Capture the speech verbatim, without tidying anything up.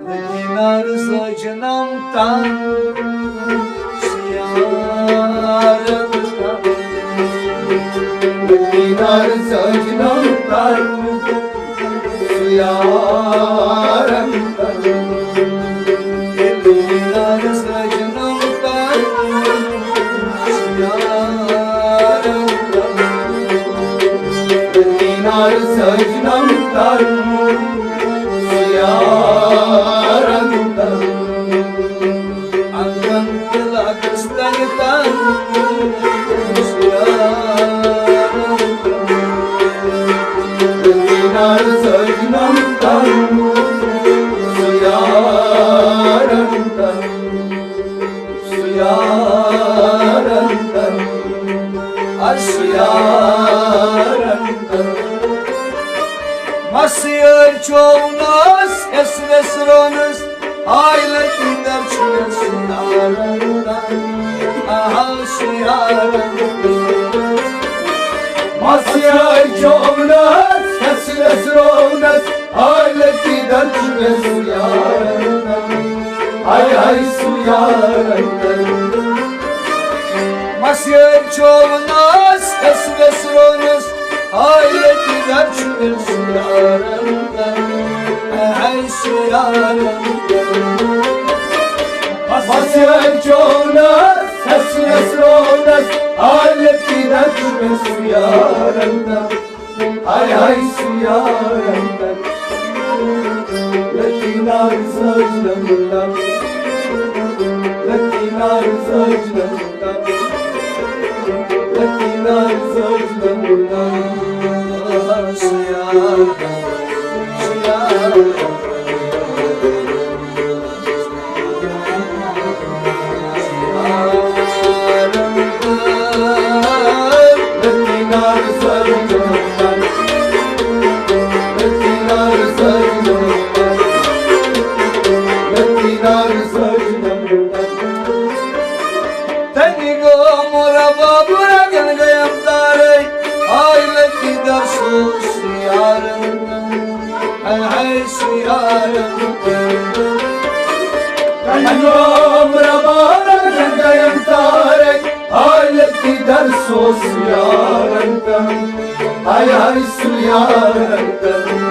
دینار سجنم تن سیارن تن، دینار سجنم تن سیارن تن، دینار سجنم تن سیارن تن، دینار سجنم تن سیارن تن، انگن تلاکس تن تن سیارن تن، دینار سجنم تن سیارن تن، سیارن تن، سیارن تن۔ مسیٲرۍ چوونس، یس ویسرونس، آے لٔتی در چھُ مےٚ سُہ یارن تن، آہا سُہ یارن تن۔ مسیٲرۍ چوونس، یس ویسرونس، آے لٔتی در چھُ مےٚ سُہ یارن تن، آے آے سُہ یارن تن۔ مسیٲرۍ چوونس، یس ویسرونس، آے لٔتی در چھُ مےٚ سُہ یارن تن، آے آے سُہ یارن تن۔ مسیٲرۍ چوونس، یس ویسرونس، آے لٔتی در چھُ مےٚ سُہ یارن تن، آے آے سُہ یارن تن۔ لٔتی نار سجنم تن، لٔتی نار سجنم تن، لٔتی نار سجنم تن۔ سُہ یارن تن، سُہ یارن تن۔ تنی گوٚو مربع برگن گٔیم تارے، آے لٔتی در سُہ یارن تن، آے سُہ یارن تن۔ تنی گوٚو مربع برگن گٔیم تارے، آے لٔتی در سُہ یارن تن، آے آے سُہ یارن تن۔